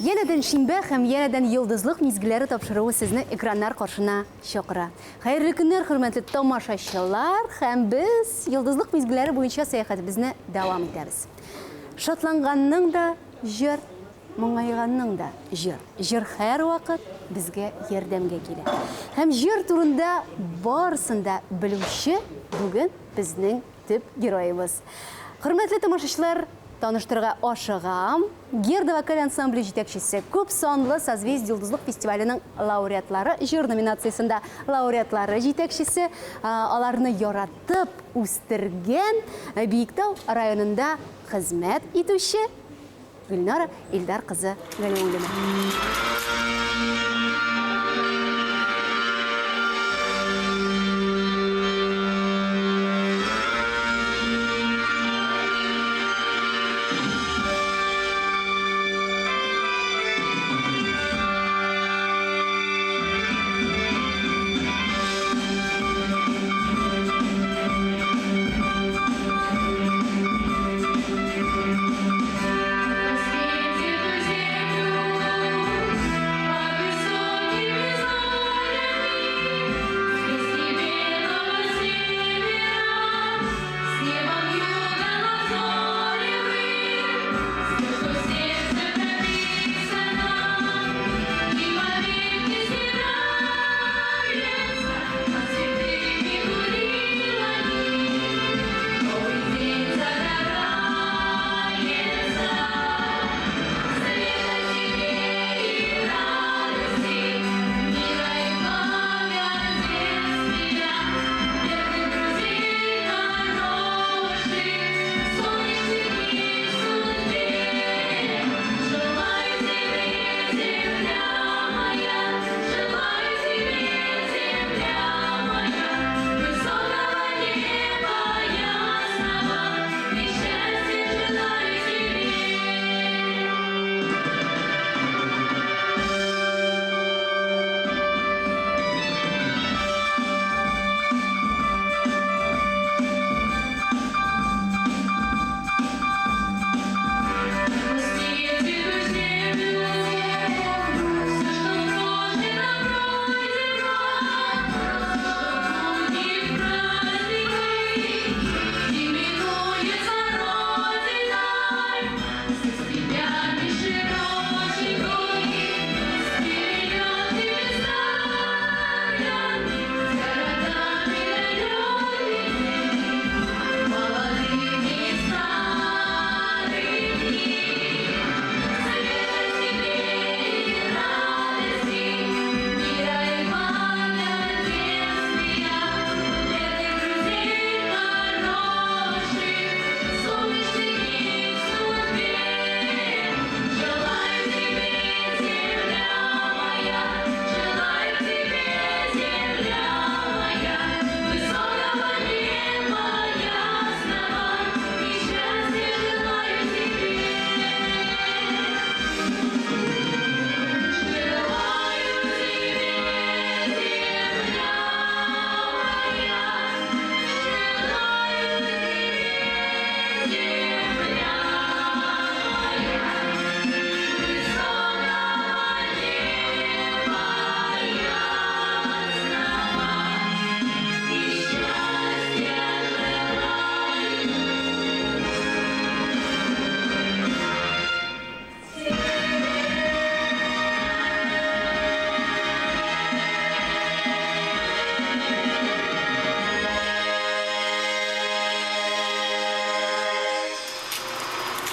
Янәдән шимбә һәм янәдән Йолдызлык мизгелләре тапшыруы сезне экраннар каршына чакыра. Хәерле көннәр, хөрмәтле тамашачылар, һәм без Йолдызлык мизгелләре буенча сәяхәтебезне дәвам итәбез. Шатланганның да җыр, моңайганның да җыр. Җыр һәрвакыт безгә ярдәмгә килә. Һәм җыр турында барысын да белүче бүген безнең төп героебыз. Хөрмәтле тамашачылар, таныштырырга ашыгам. Герда вокаль ансамбле җитәкчесе, күп санлы Созвездие йолдызлык фестиваленең лауреатлары, җыр номинациясендә лауреатлары җитәкчесе, аларны яратып үстергән Биектау районында хезмәт итүче Гөлнара Илдар кызы Галиуллина.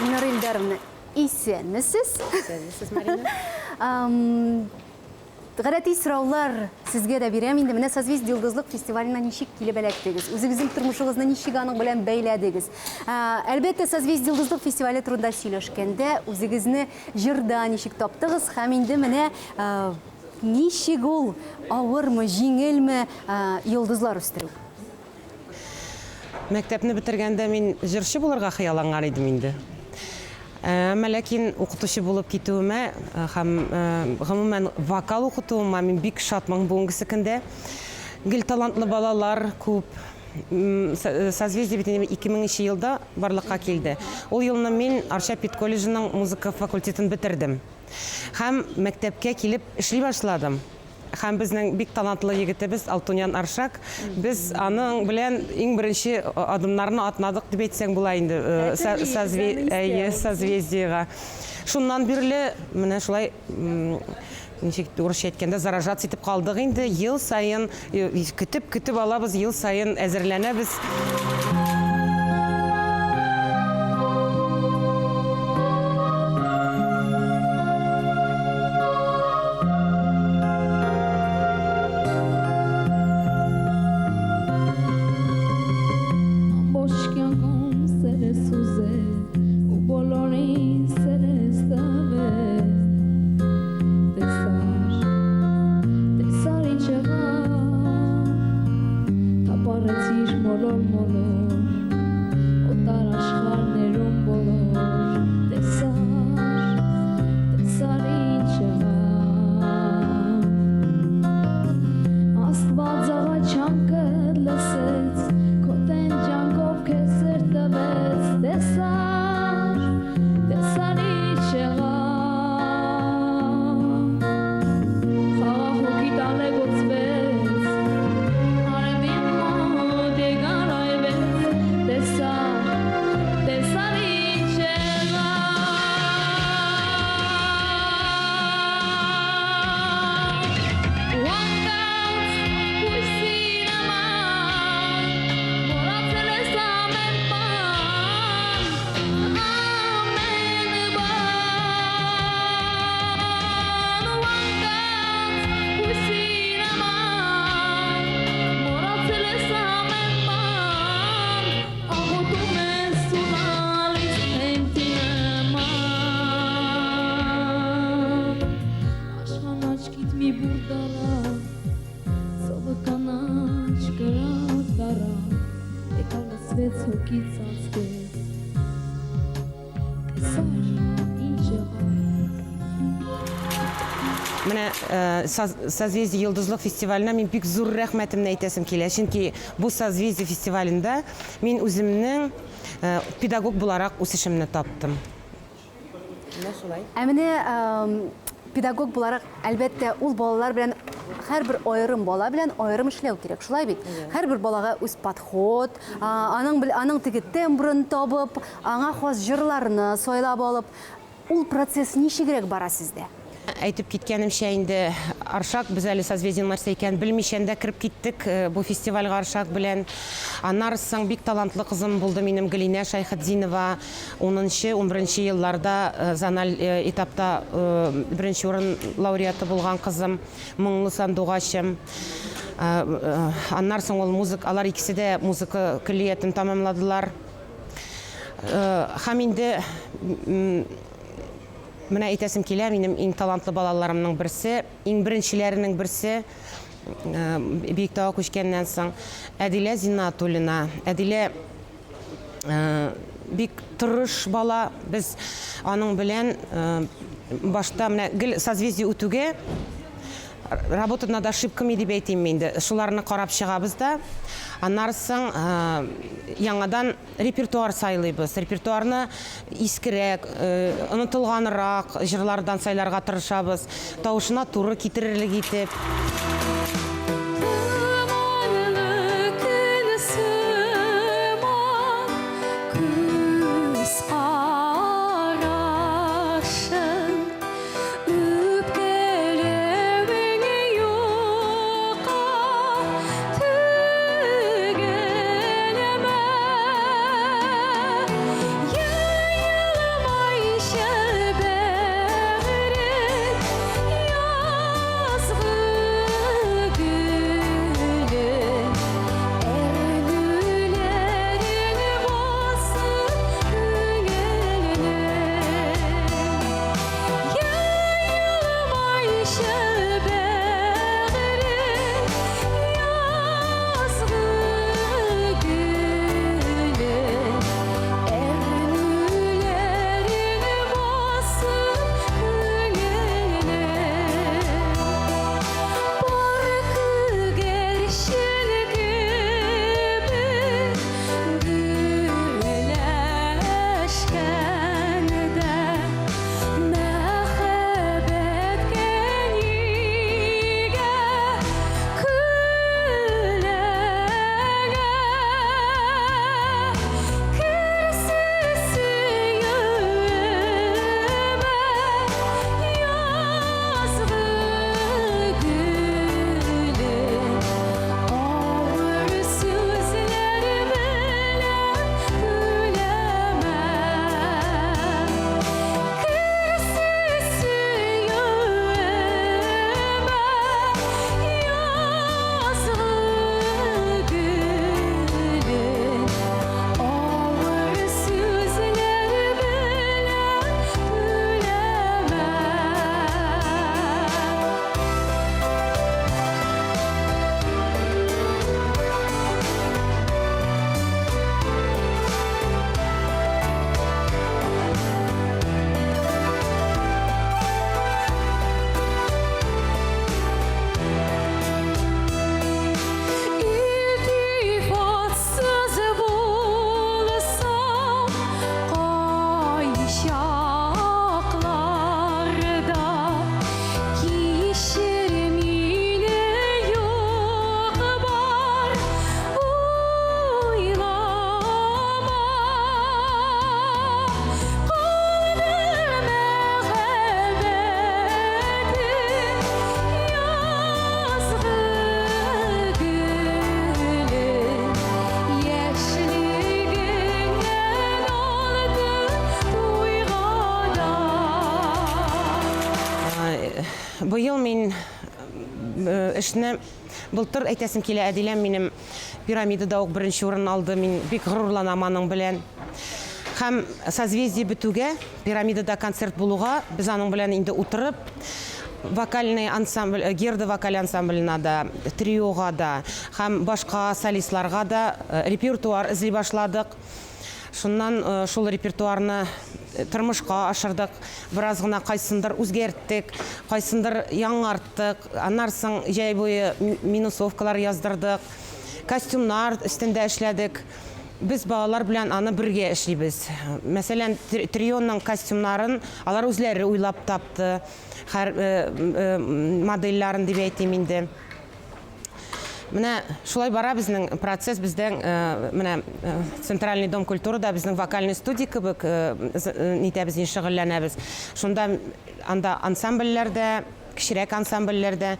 Гөлнара Илдаровна, исәнмесез. Исәнмесез, Марина. Гадәти сораулар сезгә дә бирәм инде. Менә Созвездие йолдызлык фестиваленә ничек килеп эләктегез? Үзегезнең тормышыгызны ничек аның белән бәйләдегез? Әлбәттә, Созвездие йолдызлык фестивале турында сөйләшкәндә, үзегезне җырда ничек таптыгыз һәм инде менә ничек ул, авырмы, җиңелме йолдызлар үстерү? Мәктәпне бетергәндә мин җырчы булырга хыялланган идем инде. Әмма ләкин укытучы булып китүемә һәм гомумән вокал укытуыма мин бик шатмын бүгенгесе көндә. Гел талантлы балалар күп. Созвездие бит инде 2000 нче елда барлыкка килде. Ул елны мин Арча педколледжының музыка факультетын бетердем. Һәм мәктәпкә килеп эшли башладым. Һәм безнең бик талантлы егетебез Алтунян Аршак, без аның белән иң беренче адымнарны атнадык дип әйтсәң була инде, Созвездиегә. Шуннан бирле менә шулай, ничек урысча әйткәндә, заражаться итеп калдык инде. Ел саен көтеп-көтеп алабыз, ел саен әзерләнәбез. Менә Созвездие Йолдызлык фестиваленә мин бик зур рәхмәтемне әйтәсем килә. Чөнки бу Созвездие фестивалендә мин үземнең педагог буларак үсешемне таптым. Менә шулай. Ә менә педагог буларак, әлбәттә, ул балалар белән һәрбер аерым бала белән аерым эшләү кирәк, шулай бит? Һәрбер балага үз подход, аның аның теге тембрын табып, аңа хас җырларны сайлап алып, ул процесс ничегрәк бара сездә? Әйтеп киткәнемчә инде, Аршак, без әле Созвездиенең нәрсә икәнен белмичән дә кереп киттек бу фестивальгә Аршак белән. Аннары соң бик талантлы кызым булды минем Гөлинә Шәйхетдинова. Унынчы, унберенче елларда зональ этапта беренче урын лауреаты булган кызым, моңлы сандугачым. Аннары соң ул музыка, алар икесе дә музыка көллиятен тәмамладылар. Һәм инде менә әйтәсем килә, минем иң талантлы балаларымның берсе, иң беренчеләренең берсе Биектауга күчкәннән соң Әдилә Зиннатуллина. Әдилә бик тырыш бала. Без аның белән башта менә гел Созвездие үтүгә работа над ошибками дип әйтимме инде, шуларны карап чыгабыз да, аннары соң яңадан репертуар сайлыйбыз. Репертуарны искерәк, онытылганрак җырлардан сайларга тырышабыз, тавышына туры китерерлек итеп. Томанлы көн сыман күз карашың, Үпкәләвең юкка түгелме? Елмайчы бәгърең язгы Быел мин эшне былтыр әйтәсем килә, Әдиләм минем Пирамидада ук беренче урын алды. Мин бик горурланам аның белән. Һәм Созвездие бетүгә, Пирамидада концерт булуга, без аның белән инде утырып, вокальный ансамбль, э, Герда вокаль ансамбленә да, триога да һәм башка солистларга да э, репертуар эзли башладык. Шуннан э, шул репертуарны тормышка ашырдык. Бераз гына кайсындыр үзгәрттек, кайсындыр яңарттык. Аннан соң җәй буе минусовкалар яздырдык. Костюмнар өстендә эшләдек. Без балалар белән аны бергә эшлибез. Мәсәлән, трионың костюмнарын алар үзләре уйлап тапты. Һәр модельләрен дип әйтим инде. Менә шулай бара безнең процесс. Бездән менә Центральный дом культурада безнең вокальный студия кебек нитәбез, шөгыльләнәбез. Шунда анда ансамбльләр дә, кечерәк ансамбльләр дә.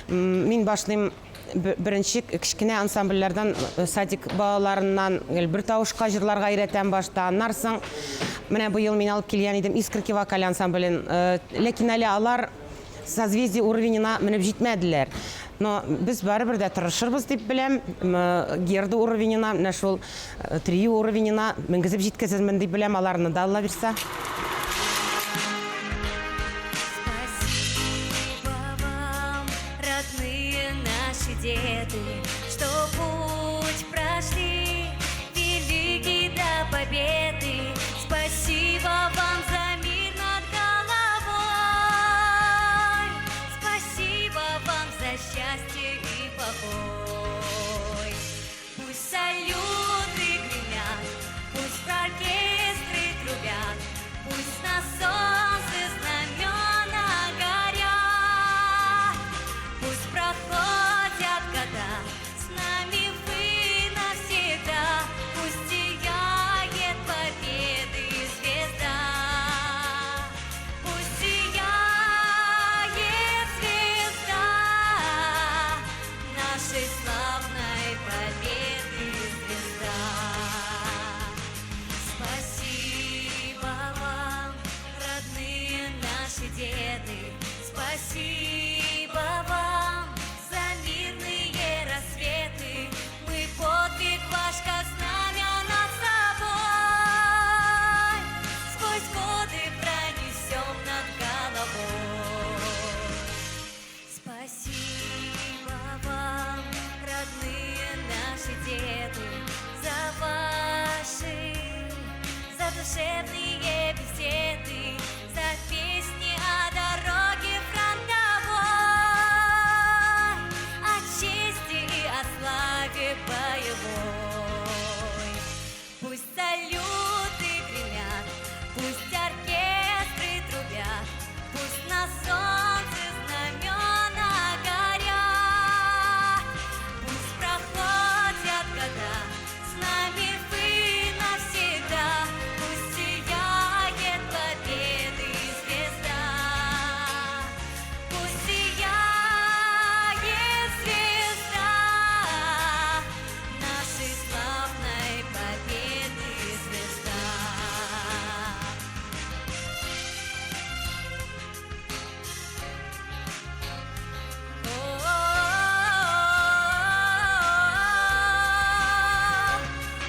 Мин башлыйм беренче кечкенә ансамбльләрдән, садик балаларыннан гел бер тавышка җырларга өйрәтәм башта. Аннан соң менә быел мин алып килгән идем Искорки вокаль ансамблен. Ләкин әле алар Созвездие уровенена менеп җитмәделәр. Но без барыбер дә тырышырбыз дип беләм. Герда уровенена, менә шул трио уровенена менгезеп җиткезермен дип беләм аларны да, Алла бирсә. Спасибо вам, родные наши деды, что путь прошли великий до победы. Спасибо вам за мир над головой. Спасибо вам за счастье и покой. Пусть салюты гремят, пусть оркестры трубят, пусть на солнце знамена горят, пусть проходят года, с нами вы навсегда, пусть сияет победы звезда, пусть сияет звезда нашей славной победы звезда. Спасибо вам, родные наши деды, спасибо вам за мирные рассветы. Мы подвиг ваш, как знамя над собой, сквозь годы пронесем над головой. Спасибо вам, родные наши деды, за ваши задушевные беседы, за песни о дороге фронтовой, о чести и о славе боевой. Пусть салюты гремят, пусть оркестры трубят, пусть на солнце знамена горят, пусть проходят года, с нами вы навсегда, пусть сияет победы звезда, пусть сияет звезда нашей славной победы звезда. О,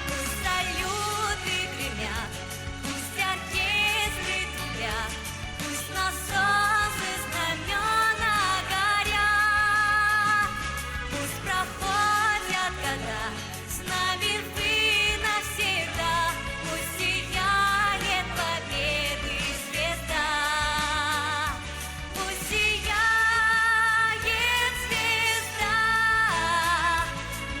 пусть салюты гремят, пусть оркестры трубят, пусть на солнце знамена горят, пусть проходят года, с нами вы навсегда, пусть сияет победы звезда, пусть сияет звезда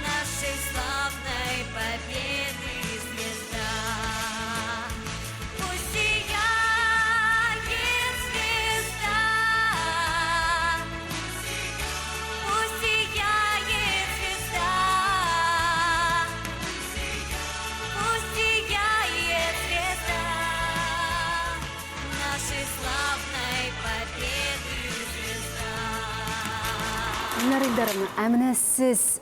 нашей славной победы звезда. Пусть сияет звезда, пусть сияет звезда, пусть сияет звезда нашей славной победы звезда. Гөлнара Илдаровна, ә менә сез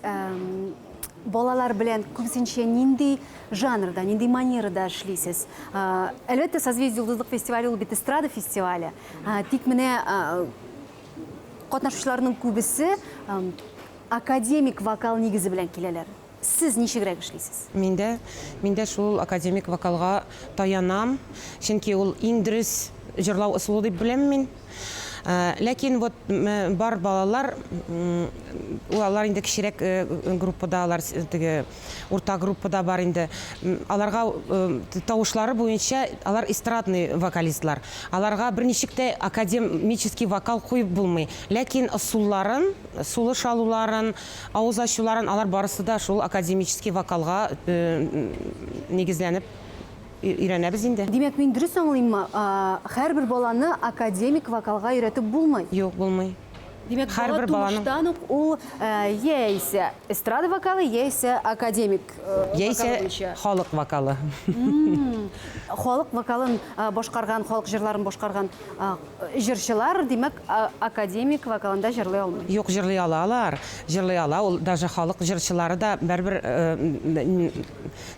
балалар белән күбесенчә нинди жанрда, нинди манерада эшлисез? Әлбәттә, Созвездие Йолдызлык фестивале ул бит эстрада фестивале. Тик менә Катнашучыларның күбесе академик вокал нигезе белән киләләр. Сез ничегрәк эшлисез? Мин дә, мин дә шул академик вокалга таянам, чөнки ул иң дөрес җырлау ысулы дип беләм мин. Ләкин вот бар балалар, алар инде кечерәк группада, алар теге урта группада бар инде. Аларга тавышлары буенча алар эстрадный вокалистлар. Аларга берничек тә академический вокал куеп булмый. Ләкин ысулларын, сулыш алуларын, авыз ачуларын алар барысы да шул академический вокалга нигезләнеп өйрәнәбез инде. Димәк, мин дөрес аңлыйммы, һәрбер баланы академик вокалга өйрәтеп булмый? Юк, булмый. Димәк, бала тумыштан ук ул яисә эстрада вокалы, яисә академик вокал буенча. Яисә халык вокалы. Халык вокалын башкарган, халык җырларын башкарган Җырчылар, димәк, академик вокалында җырлый алмый. Юк, җырлый ала алар. Җырлый ала. Ул даже халык җырчылары да бәрбер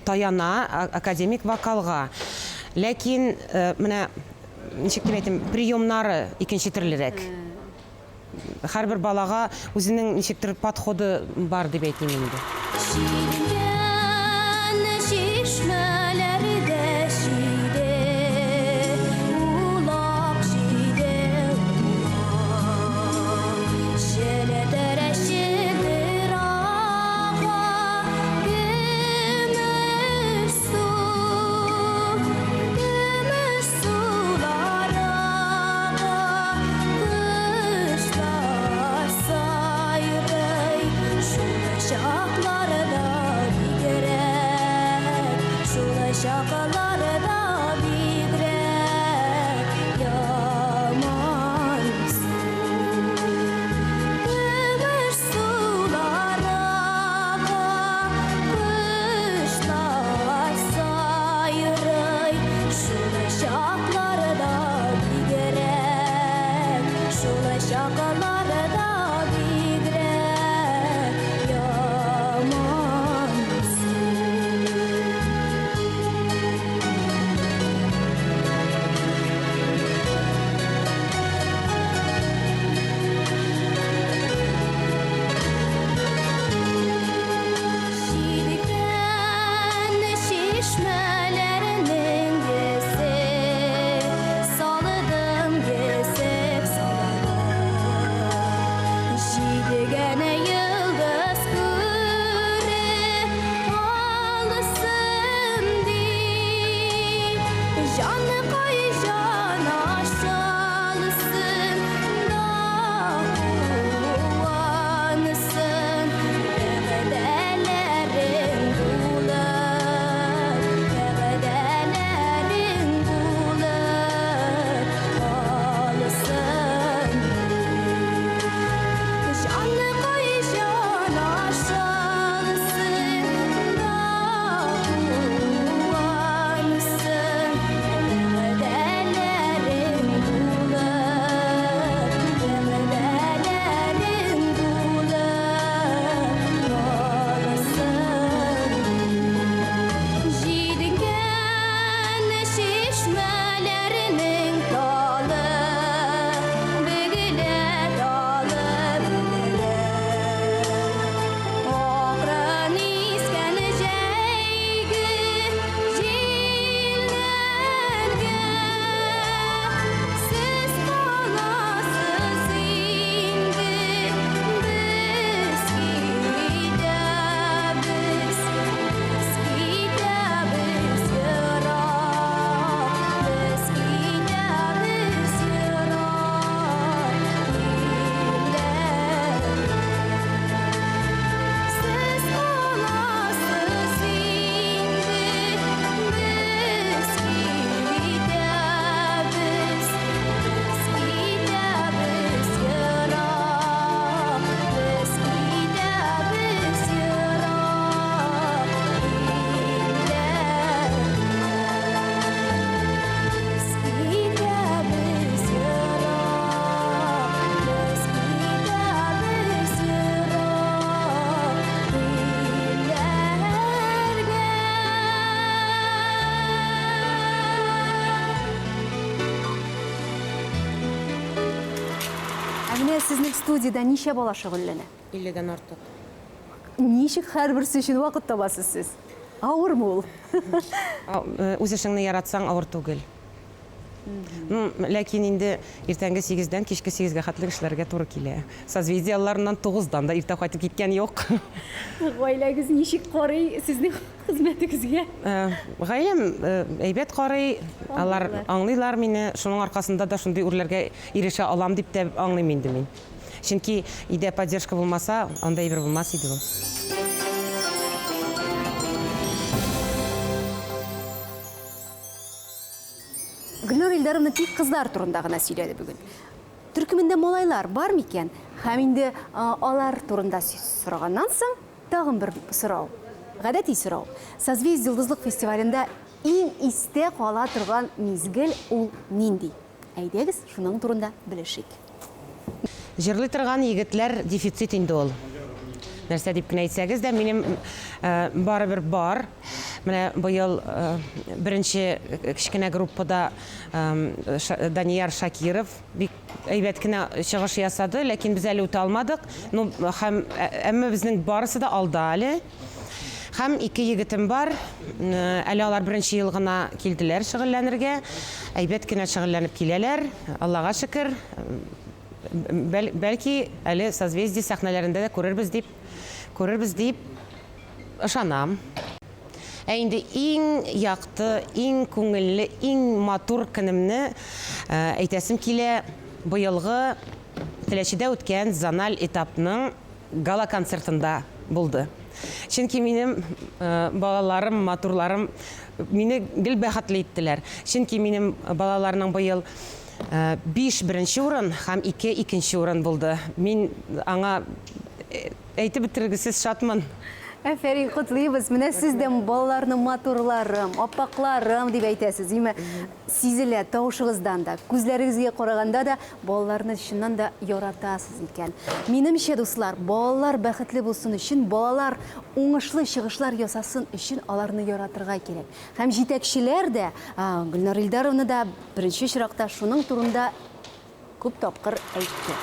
таяна академик вокалга. Ләкин менә ничек дип әйтим, приемнары икенче төрлерәк. Һәрбер балага үзенең ничектер подходы бар дип әйтим инде. Чиргән чишмәләрдә җиде улак, җиде улак. Челтер-челтер ага көмеш су, көмеш сулар ага. Кошлар сайрый, шул чакларда бигрәк, шул чакларда бигрәк ямансу. Көмеш сулар ага, кошлар сайрый, шул чакларда бигрәк, шул чакларда бигрәк ямансу. Җилкән чишмәләренең йөзек салдым, йөзек салдым. Җидегән йолдыз күреп алсын дип, җаныкай җан ашалсын да куансын. Вәгъдәләрең булыр, вәгъдәләрең булыр, калсын. Җаныкай җан ашалсын да куансын. Менә сезнең студиядә ничә бала шөгыльләнә? 50 дән артык. Ничек һәрберсе өчен вакыт табасыз сез? Авырмы ул? Үз эшеңне яратсаң, авыр түгел. Ну, ләкин инде иртәнге 8-дән кичке 8-гә хәтле эшләргә туры килә. Созвездие алларыннан 9-дан да иртә кайтып киткән юк. Гаиләгез ничек карый сезнең хезмәтегезгә? Гаиләм әйбәт карый, алар аңлыйлар мине. Шуның аркасында да шундый үрләргә ирешә алам дип тә аңлыйм инде мин. Чөнки өйдә поддержка булмаса, анда әйбер булмас иде ул. Гөлнар Илдаровна тик кызлар турында гына сөйләде бүген. Төркемендә малайлар бар микән? Һәм инде алар турында сораганнан соң, тагын бер сорау. Гадәти сорау. Созвездие йолдызлык фестивалендә иң истә кала торган мизгел ул нинди? Әйдәгез, шуның турында белешик. Җырлый торган егетләр дефицит инде ул. Нәрсә дип кенә әйтсәгез дә, минем барыбер бар. Менә быел беренче кечкенә группада Данияр Шакиров бик әйбәт кенә чыгыш ясады, ләкин без әле үтә алмадык. Ну, һәм әмма безнең барысы да алда әле. Һәм ике егетем бар. Әле алар беренче ел гына килделәр шөгыльләнергә. Әйбәт кенә шөгыльләнеп киләләр. Аллага шөкер. Бәлки әле Созвездие сәхнәләрендә дә күрербез дип, күрербез дип ышанам. Ә инде иң якты, иң күңелле, иң матур көнемне әйтәсем килә, быелгы Теләчедә үткән зональ этапның гала-концертында булды. Чөнки минем балаларым, матурларым мине гел бәхетле иттеләр. Чөнки минем балаларның быел 5 беренче урын һәм 2 икенче урын булды. Мин аңа әйтеп бетергесез шатмын. Афәрин, котлыйбыз. Менә сез дә балаларны матурларым, аппакларым дип әйтәсез, димә. Сизелә тавышыгыздан да, күзләрегезгә караганда да балаларны чыннан да яратасыз икән. Минемчә, дуслар, балалар бәхетле булсын өчен, балалар уңышлы чыгышлар ясасын өчен аларны яратырга кирәк. Һәм җитәкчеләр дә, Гөлнар Илдаровна да беренче очракта шуның турында күп тапкыр әйтте.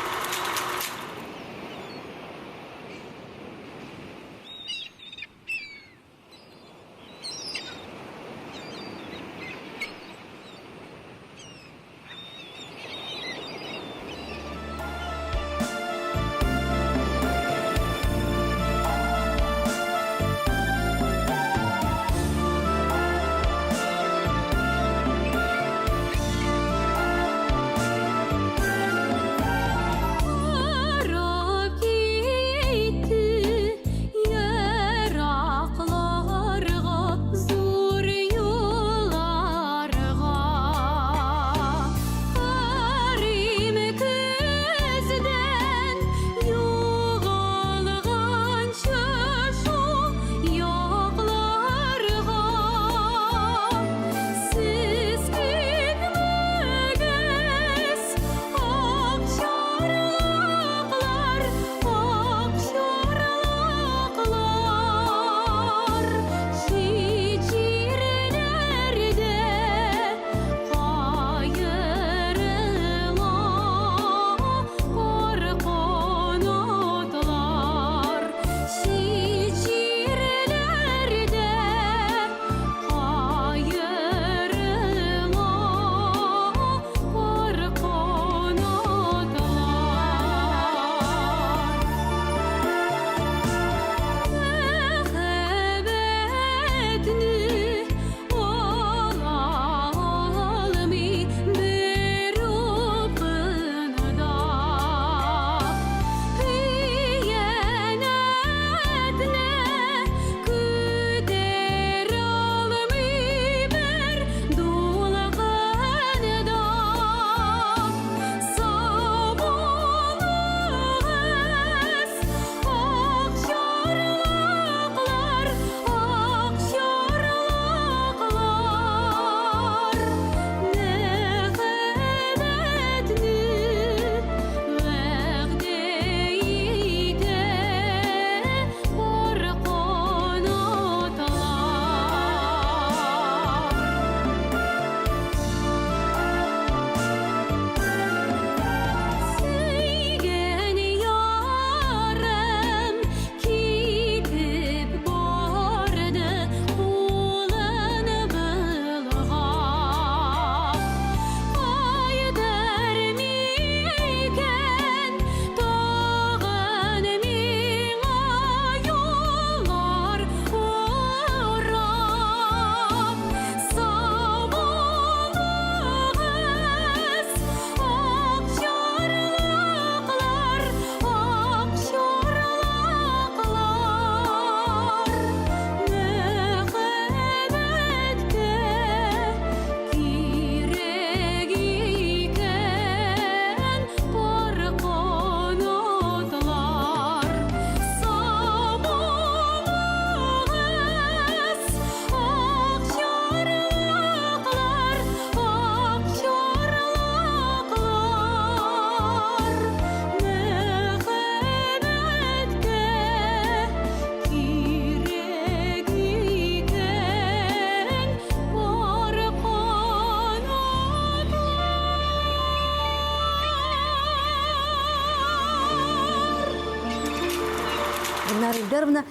Айдаровна,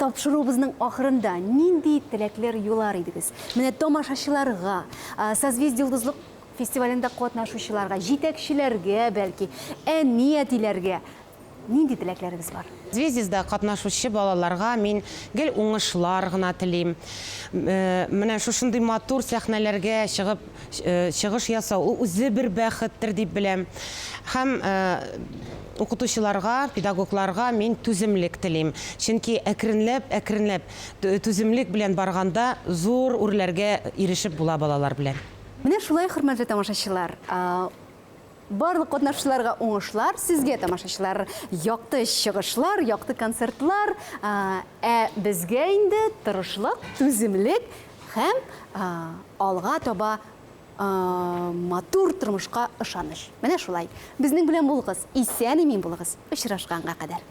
тапшыруыбызның ахырында нинди теләкләр юлар идегез? Менә тамашачыларга, Созвездие-Йолдызлык фестивалендә катнашучыларга, җитәкчеләргә, бәлки, әни-әтиләргә нинди теләкләрегез бар? Звездизда катнашучы балаларга мин гел уңышлар гына телим. Менә шушындый матур сәхнәләргә чыгып чыгыш ясау, ул үзе бер бәхеттер дип беләм. Һәм укытучыларга, педагогларга мин түземлек телим. Чөнки әкренләп, әкренләп түземлек белән барганда зур үрләргә ирешеп була балалар белән. Менә шулай, хөрмәтле тамашачылар, барлык катнашучыларга уңышлар, сезгә, тамашачылар, якты чыгышлар, якты концертлар, ә безгә инде тырышлык, түземлек һәм алга таба матур тормышка ышаныч. Менә шулай. Безнең белән булыгыз, исән-имин булыгыз. Очрашканга кадәр.